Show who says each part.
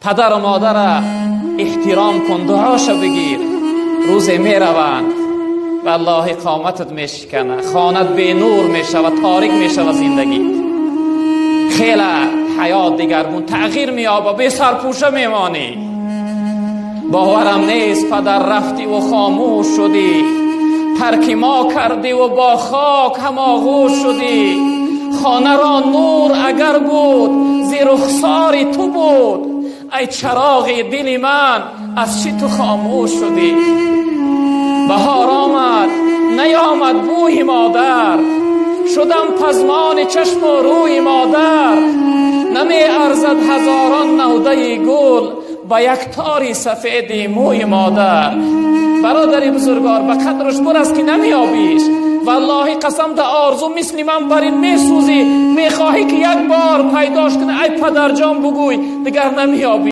Speaker 1: Падару модара эҳтиром кун, дуоша бигир. Рӯзе мераванд, валлоҳи, қоматат мешикана, хонат бенур мешавад, торик мешавад зиндагит. Хеле ҳаёт дигаргун тағйир меёба, бесарпӯша мемонӣ. Боварам нест, падар, рафтиву хомӯш шудӣ, тарки мо кардиву бо хок ҳамоғӯш шудӣ. Хонаро нур агар буд, зи рухсори ту буд. Ай чароғи дили ман, аз чӣ ту хомӯш шудӣ? Баҳор омад, наёмад бӯи модар, шудам пазмони чашму рӯи модар. Намеарзад ҳазорон навдаи гул ба як тори сафеди мӯи модар. Бародари бузургвор, ба қадраш бурас, ки намеёбиш. Валлоҳи, қасам, да орзу мисли ман бар ин месӯзӣ, мехоҳӣ, ки як бор пайдош кунӣ, ай падарҷон, бугӯй, дигар намеёбӣ.